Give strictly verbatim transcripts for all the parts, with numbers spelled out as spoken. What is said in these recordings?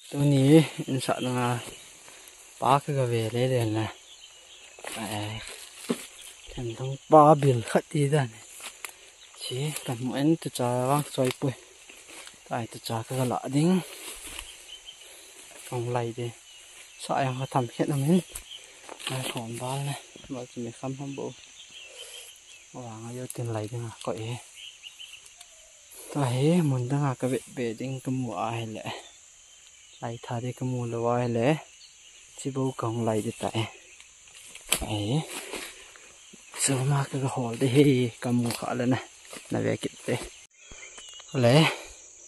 Tuni insah danga pa ka ga ve le le na. Eh, kan dong pa bil khat ti dan. Si kan mu en tu cha vang soi pui. Tai tu cha ka ga la ding. Kong lai de. Sa yang ka tham khet na min. Ai khom bal ne. Bal chu mi kham ham bo. Vang a yo tin lai ding a ko e. Tahi mun danga ka ve ve ding ka mu a hi le. Lai tha de ka mu lou a hi le. Chi bo ka hung lai de tai. Ai. So ma ka ga hol de hi ka mu kha le na. Na ve kit te. Le.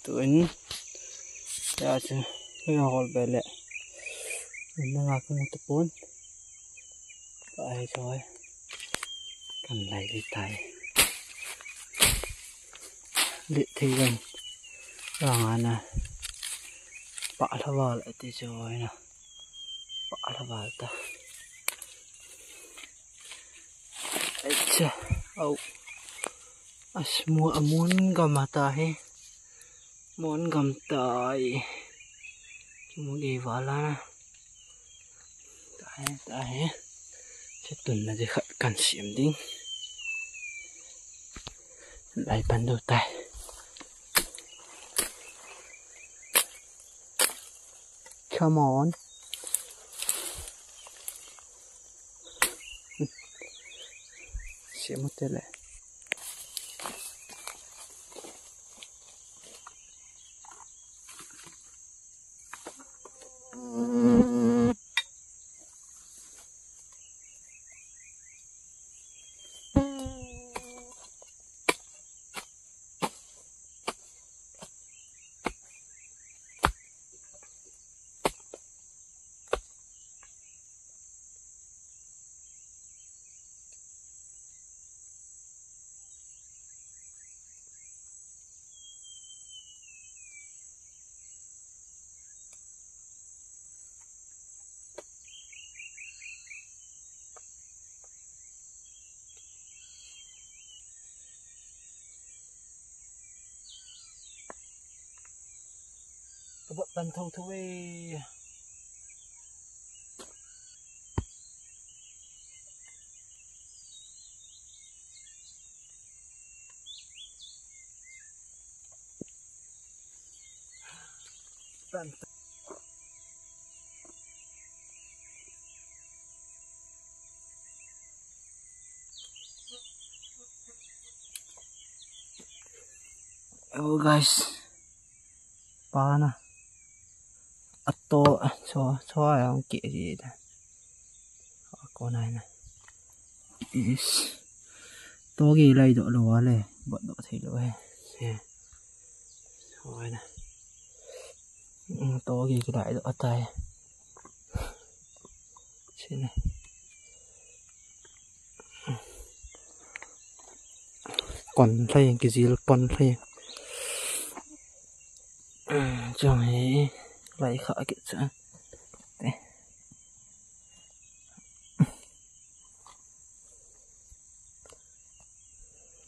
Tuin. Ya chu. Ka ga hol be le. Mun danga ka mu ta pon. Ai choi. Kan lai le tai. Lit thei vang. Vang ana. Pa la val ati choi na. Pa la val ta. Acha. Au. Asmu amun gam ata he. Mun gam tai. Kimu e vala na. Tahe, tahe. Che tun na de khat kan siam ding. Lai pan do tai. Come on. Siam te le. Ka bot tan tho tho e. Tan. Oh guys, pa na. Ato, cho, cho ayong ki ji da. Ako na na. Is. To gi lai do lo wa le, bot do thei lo he. He. Ho na. Mm, to gi lai do atai. Sini. Kon lai, kijil pon lai. Chang hi lai kha kit cha. Te.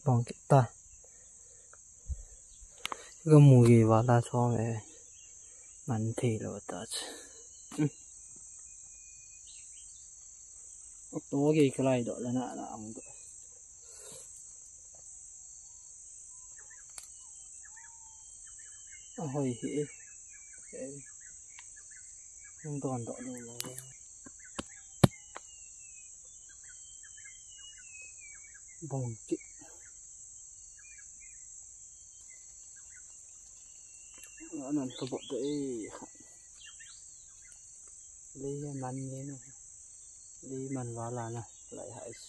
Bong kit ta. Ka mu gei vala chom e. Man thei lo ta chu. To gei ka lai do la na na ang do. A hoi hi. Ang don do lo lo. Bong kit. Anan ka bot da e. Lei man ni no. Lei man vala na lai ha is.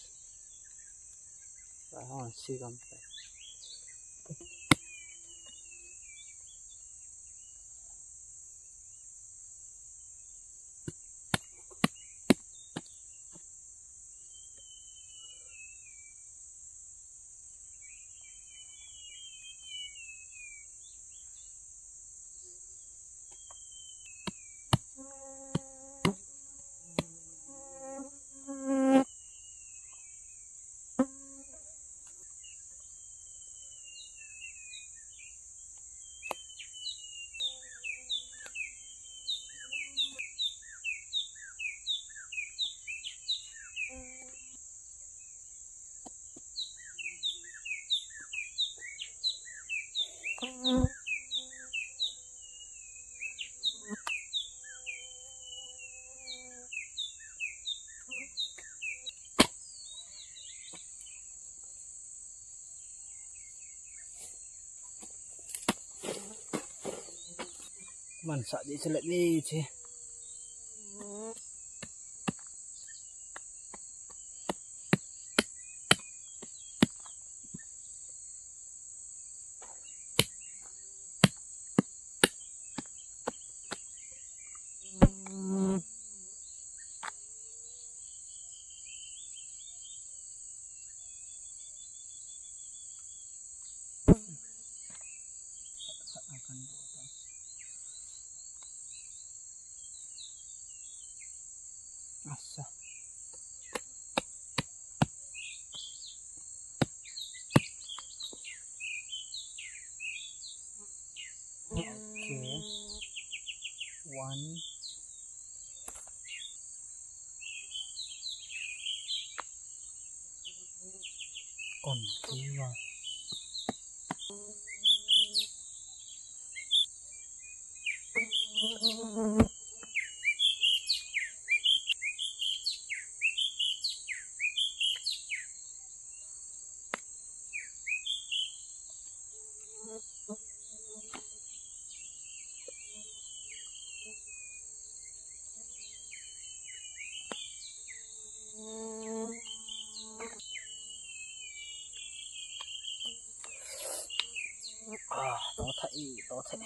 Lai ha si gam. Mansa di chile ni chi. Asa. Okay. One. Kon kiwa. Ah, to thei, to thei.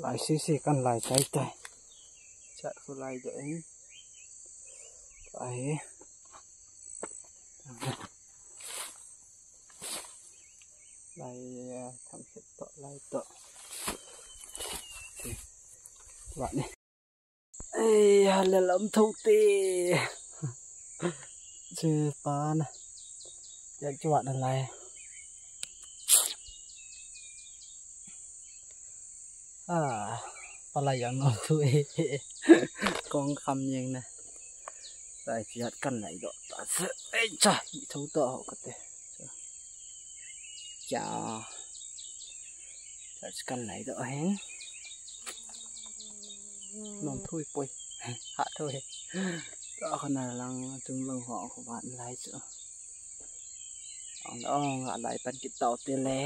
Lai sisi kan lai chai tai. Chat khu lai de. Lai. Lai, eh, tham khet to, lai to. Wa ni. Ei, ha le lam thou te. Che pa na. Yak chu wa na lai. Ah, palai yang nom thu e. Kong kham yang na. Lai chiat kan lai do. Ta se. Ei cha, i tho to ho ka te. Cha. Cha kan lai do hen. Nom thu i poi. Ha thu e. To khana lang chung lang ho ko ban lai chu. Ong ong lai pan kit tau te le.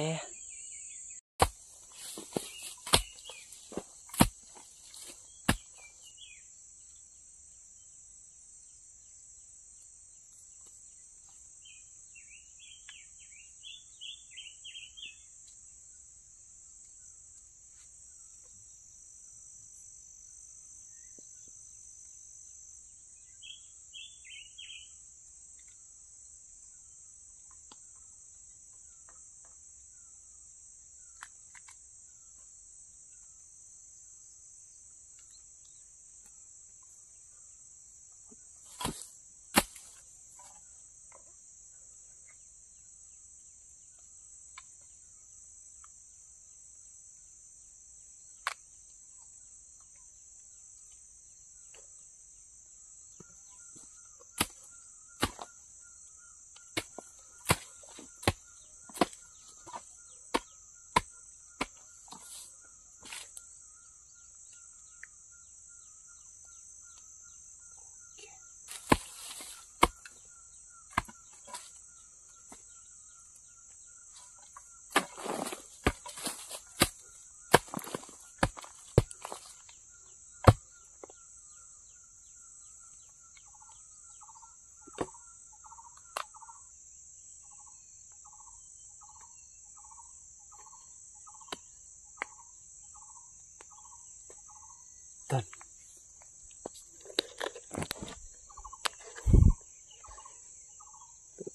Tan.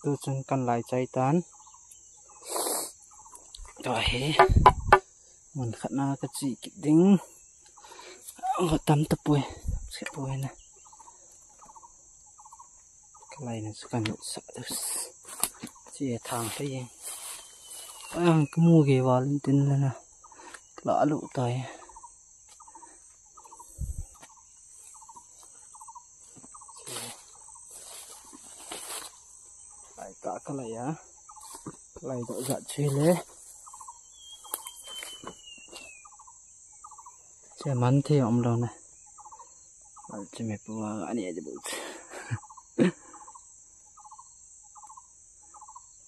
Tu chun kan lai chai tan. To hi. Mun khat na ka chi kit ding. Ngo tam ta poi. Se poi na. Ka lai na chu kan sa. Chi thang ta ye. Ang ka mu ge wal tin la na. La lu tai. Lai ka, ka lai a. Lai do jat che le. Che man the om lo na. Al che me pu a ani a de bu.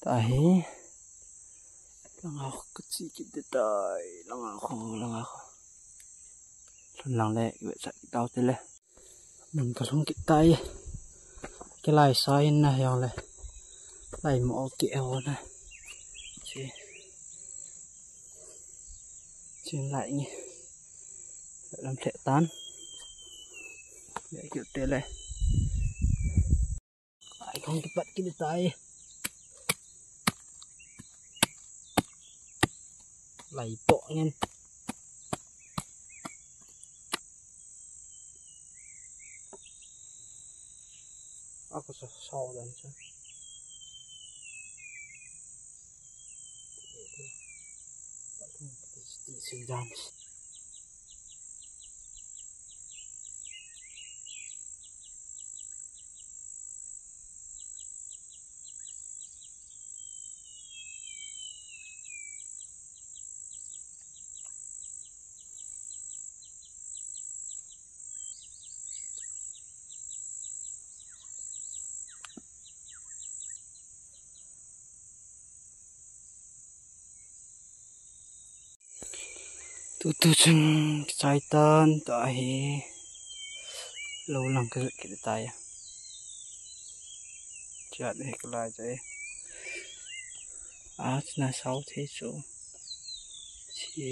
Tahi. Langa kho kache kit tai, langa kho, langa kho. Lhun lang le, ive chat kit tau te le. Mun kalhung kit tai. Kilai sa in na jong le. Lai mo ke ho na. Chi. Chin lai nge. Lam lheh tan. Ve kit te le. Ai, kong kipat kit tai. Lai po ngen. Ako sa, sa dan sa. Sing dance. Tutu chun kichai tan tahi. Lou lang ka kit tai. Chat he kalai chai. Achna sao thei chu. Chi,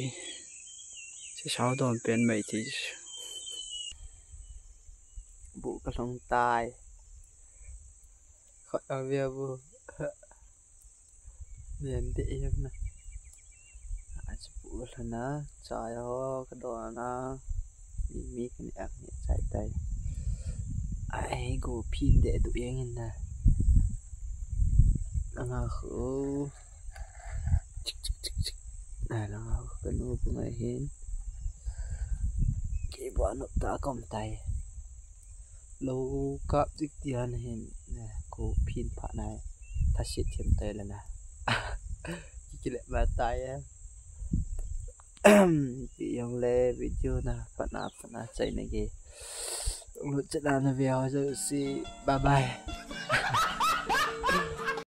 chi sao don pen mai thei chu. Bu kalhung tai. Khot a via bu. Via de em na. Achu bu kalhung na. Chai ho kadon na. Mi, mi kani ak ni chai tai. Ai, go phin de du yang in na. Langa khu. Chik, chik, chik, chik. Ai, langa khu kanu bu ngai hin. Kei bu anu ta kom tai. Lou kap dik tian hin. Go phin pha nai. Thasit thiam tai le na. Kikile ma tai ya. Pi jong le video na patna patna chai na ge. Lut chet na na via ho jouse. Bye bye.